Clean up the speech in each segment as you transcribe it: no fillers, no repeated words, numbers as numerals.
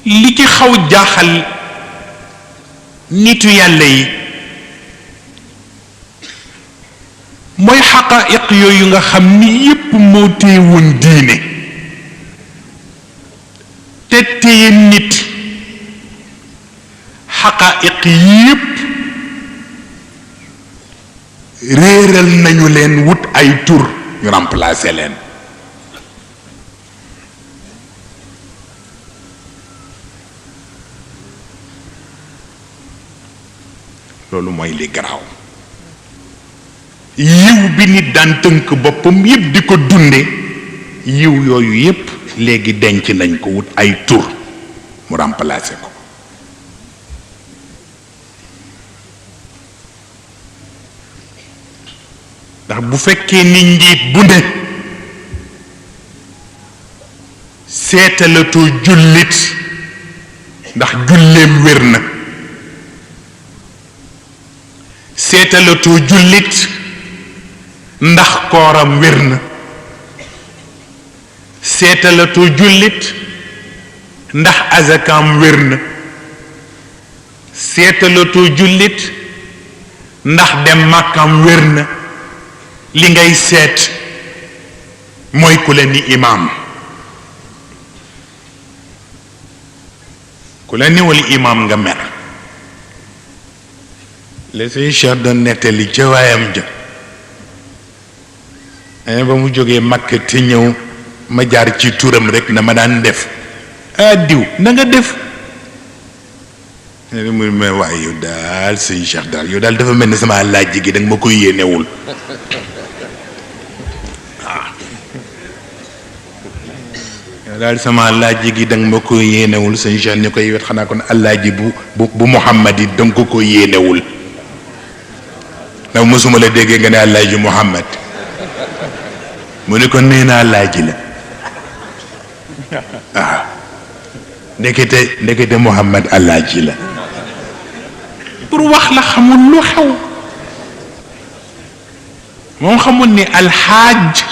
li ci xaw jaaxal nitu yàlla yi mooy xaqaayiq yooyu nga xam ni yépp moo téye woon diine te téye nit xaqaayiq yépp réeral nañu leen wut ay tur ñu remplacer leen loolu mooy li garaaw yiw bi nit daan tënk boppam yépp di ko dunde yiw yooyu yépp léegi denc nañ ko wut ay tur mu remplacer ko ndax bu fekkee ni njiit bu ne seetalatoo jullit ndax julleem wér na seetalatoo jullit ndax kooram wér na seetalatoo jullit ndax azakam wér na seetalatoo jullit ndax dem màkkam wér na li ngay seet mooy ku la ni imaam ku la niwul imaam nga mer le say cheikh doon nettali ca waayam ja ba mu jógee Makka te ñëw ma jaar ci turam rek na ma daan def diw na nga def mu ma waaye yow daal say cheikh daal yow daal dafa mel ni sama laaj gi danga ma koy yéenewul daal sama laaj gi danga ma ko yéenewul sëñ Cheikh ni koy wet xanaa kon allaaji bu Muhammad yi danga ko yéenewul ndax mosuma la déggee nga ne allaaji Muhammad mu ne ko nee naa allaaji la waaw ndekete Muhammad allaaji la pour wax la xamul lu xew moom xamul ni alxaaj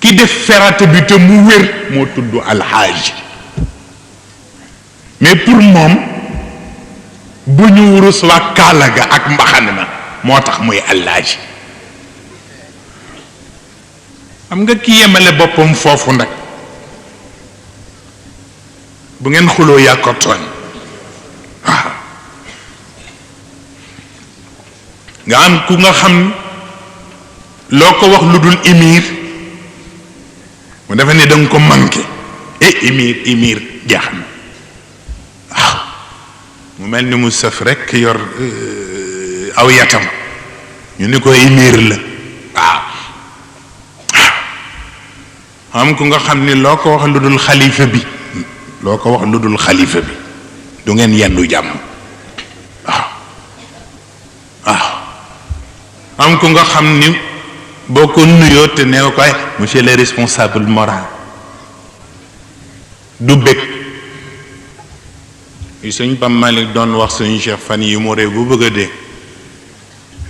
ki def ferata bi te mu wér moo tudd alxaaj mais pour moom bu ñu wurus waa kaala ga ak mbaxane ma moo tax muy allaaji xam nga ki yemale boppam foofu nag bu ngeen xuloo yaa ko tooñ waaw nga am ku nga xam loo ko wax lu dul émir mu defe ne danga ko manqué émir jeex na waaw mu mel ni mu sëf rekk yor aw yatam ñu ni ko émir la waaw xam ku nga xam ni loo ko wax lu dul xalifa bi loo ko wax lu dul xalifa bi du ngeen yendu jàmm waaw waaw xam ku nga xam ni boo ko nuyoo te nee ko ay monsieur le responsable moral du bëgg yi sëñ Pam Malick doon wax sëñ Cheikh fan yi mu réew bu bëgg a dee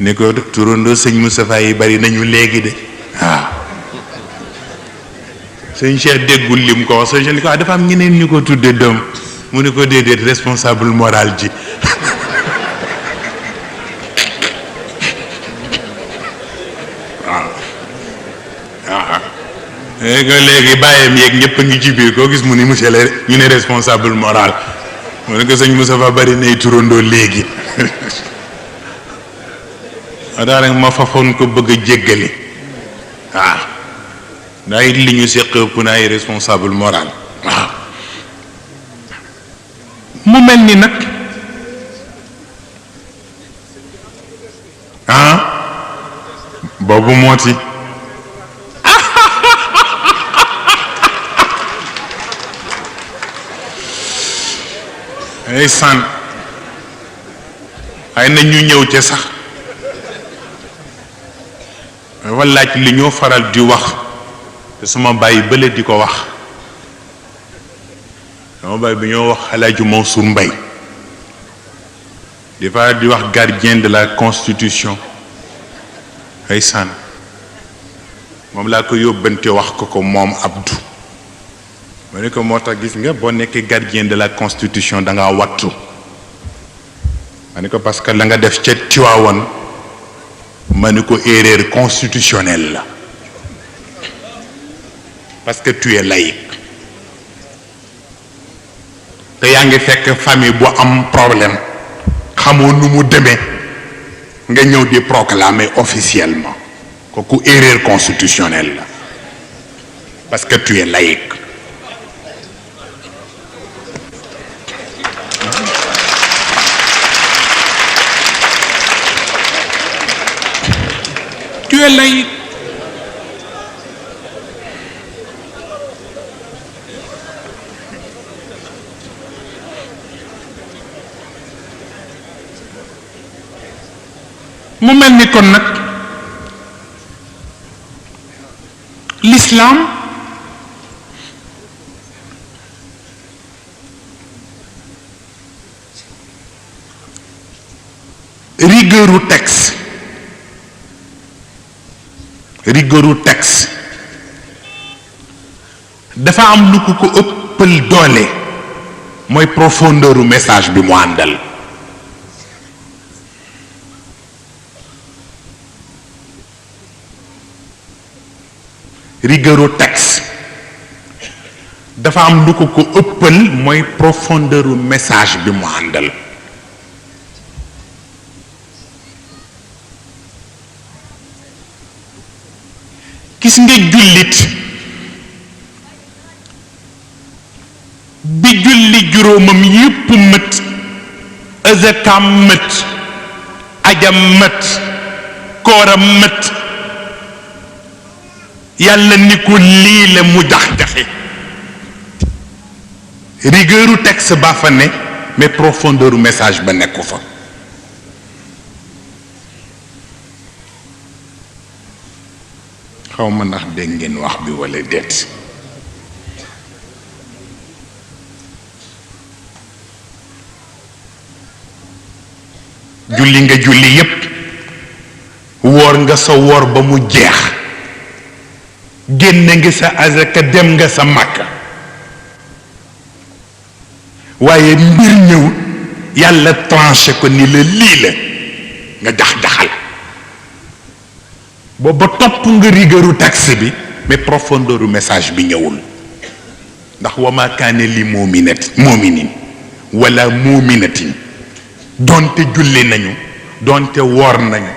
ni ko turandoo sëñ Moustapha yi bari nañu léegi de waaw sëñ Cheikh déggul lim ko wax sëñ Cheikh ni ko dafa am ñeneen ñu ko tudde doom mu ni ko déedéet responsable moral ji léegi bàyyam yeeg ñëpp a ngi ci biir koo gis mu ni monsieur le ñu ne responsable moral mu ne ko sëñ Moustapha bari nay turandoo léegi daa rek ma fafoon ko bëgg a jéggale waaw ndaa it li ñu séq ëpp na ay responsable moral waaw mu mel ni nag boobu mooti ay san ay na ñu ñëw ca sax wallaaj li ñoo faral di wax te sama bàyyi bële di ko wax sama bàyyi bi ñoo wax Alaaji Mansour Mbay di fa di wax gardien de la constitution ay san moom laa ko yóbbante wax ko moom Abdou ma ne ko moo tax gis nga boo nekkee gardien de la constitution da ngaa wattu ma ne ko parce que la nga def ca Tiwaawoon ma ne ko erreur constitutionnelle la parce que tu es laïque te yaa ngi fekk famille bu am problème xamoo nu mu demee nga ñëw di proclamer officiellement kooku erreur constitutionnelle la parce que tu es laïque. Tu es laïque. mu mel ni kon nag l'islam rigueuru texte dafa am lu ko ëppal doole mooy profondeur message bi mu àndal. rigueur texte dafa am lu ko ëppal mooy profondeur message bi mu àndal. gis nga jullit bi julli juróomam yépp mët azakam mët ajam mët kooram mët yàlla ni ko lii la mu jax-jaxe rigueuru texte ba fa ne mais profondeur message ba nekku fa. xaw ma ndax dégg ngeen wax bi walla déet. julli nga julli yépp woor nga sa woor ba mu jeex génne nga sa azaka dem nga sa Makka waaye mbir ñëw yàlla tranché ko ni la lii la nga jax-jaxal booba topp nga rigueuru texte bi mais profondeur message bi ñëwul ndax wa ma kaane li muuminin wala muuminatin donte julli nañu donte woor nañu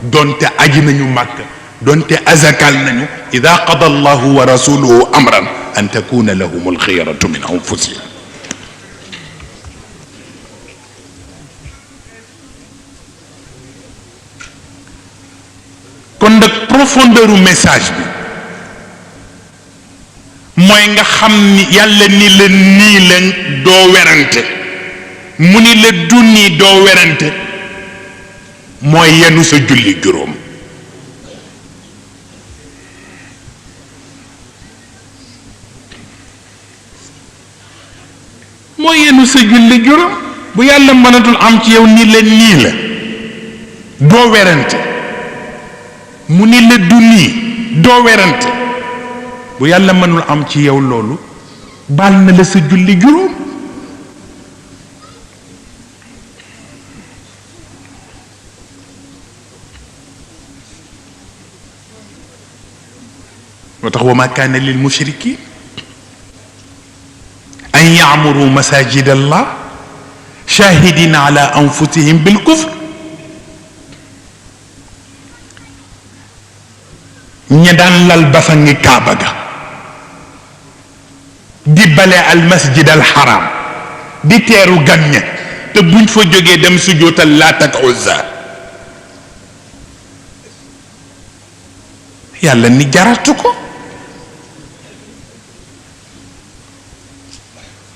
donte aji nañu Makka donte azakal nañu ida qada allahu wa rasuluhu amran an takuna lahum alxiyaratu min anfusihim. kon nag profondeur message bi mooy nga xam ni yàlla ni la nii la doo werante mu ni la du nii doo werante mooy yenu sa julli juróom. mooy yenu sa julli juróom bu yàlla mënatul am ci yow ni la nii la doo werante mu ni la du nii doo werante bu yàlla mënul am ci yow loolu baal na la sa julli juróom. moo tax wa ma kaana lil mushrikin an yaamuru masajid allah shahidina ala anfusihim bil kufr. ña daan lal basangi kaaba ga di bale al masjid al haram di teeru gan ña te buñ fa jógee dem sujootal Laat ak Uzza yàlla ni jaratu ko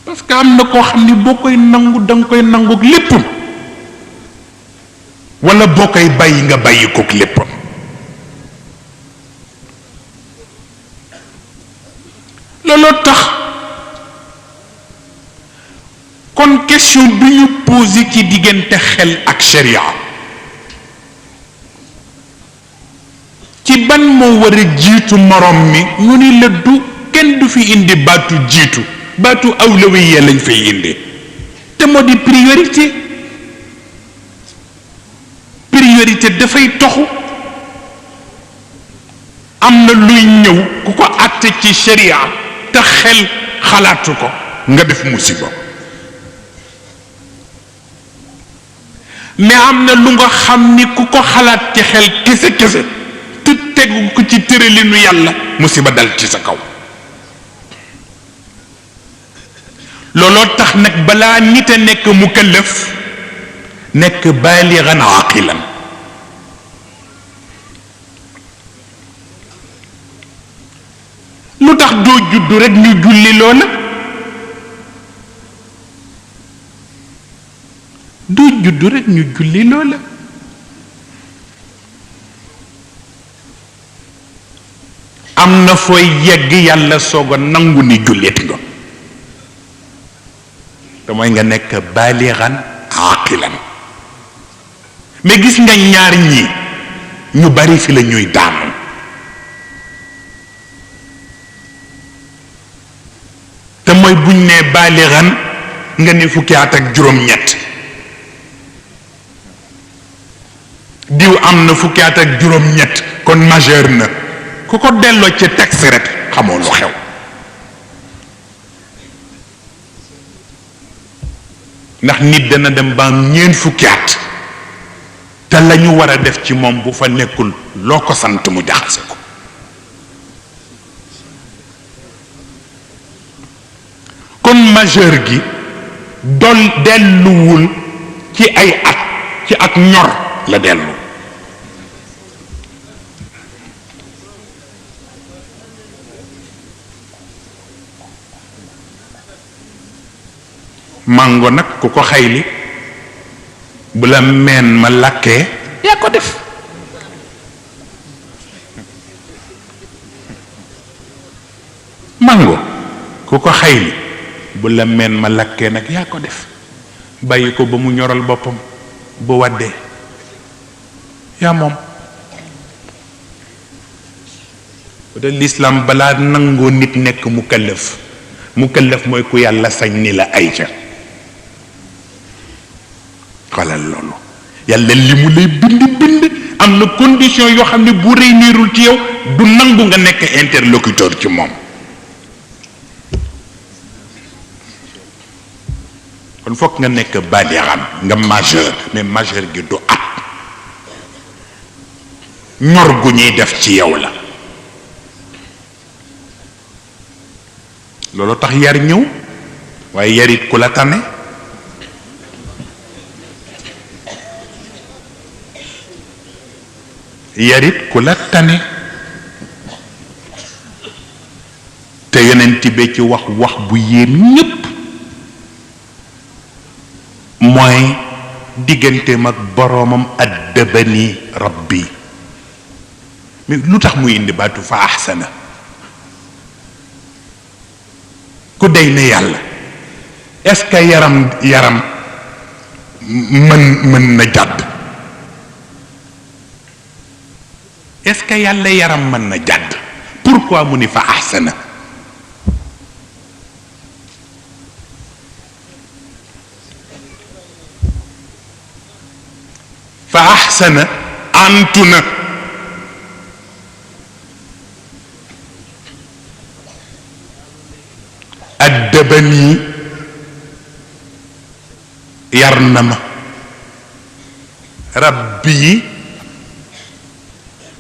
parce que am na koo xam ni boo koy nangu danga koy nangook léppam wala boo koy bàyyi nga bàyyi kook léppam. looloo tax kon question bi ñu posé ci diggante xel ak sharia ci ban moo war a jiitu morom mi ñu ni la du kenn du fi indi baatu jiitu baatu awlawiya lañ fay indi te moo di priorité dafay toxu am na luy ñëw ku ko àtte ci sharia te xel xalaatu ko nga def musiba mais am na lu nga xam ni ku ko xalaat ci xel kese te tegu ko ci tëralinu yàlla musiba dal ci sa kaw looloo tax nag balaa nit a nekk mukallaf nekk baaligan aqilan lu tax doo juddu rek ñu julli loola doo juddu rek ñu julli loola am na fooy yegg yàlla soog a nangu ni jullit nga te mooy nga nekk baaligan aqilan mais gis nga ñaar ñi ñu bari fi la ñuy daanu te mooy buñ nee baaligan nga ne fukki at ak juróom-ñett diw am na fukki at ak juróom-ñett kon majeur na ku ko delloo ci texte rek xamoo lu xew ndax nit dana dem ba am ñeent fukki at te la ñu war a def ci moom bu fa nekkul loo ko sant mu jaxase ko kon majeur gi delluwul ci ay at ci ak ñor la dellu mango nag ku ko xayli bu la meen ma lakkee yaa ko def mango ku ko xayli bu la meen ma lakkee nag yaa ko def bàyyi ko ba mu ñoral boppam bu waddee yaa moom da l'islam balaa nangoo nit nekk mukallaf mooy ku yàlla sañ ni la ay ca xalal loolu yàlla li mu lay bind am na condition yoo xam ne bu réunirul ci yow du nangu nga nekk interlocuteur ci moom kon fokk nga nekk baaligan nga majeur mais majeur gi du at ñor gu ñuy def ci yow la loolu tax yar ñëw waaye yarit ku la tane yarit ku la tane te yonent bi ci wax bu yéem ñépp mooy digganteem ak boroomam addabani rabbi mais lu tax muy indi baatu fa ahsana ku dey ne yàlla est-ce que yaram mën na jàdd est-ce que yàlla yaram mën na jàdd pourquoi mu ni fa ahsana fa ahsana antu na addabani yar na ma rabbi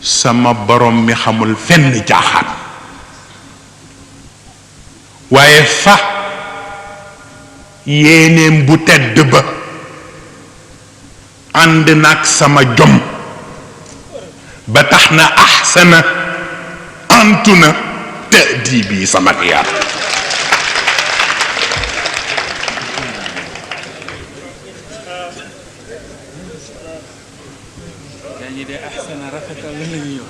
sama borom mi xamul fenn jaaxaan waaye fa yéeneem bu tedd ba ànd nag sama jom ba tax na ahsana antu na ta'dibi sama yar يعني ده احسن رفقه من اليوم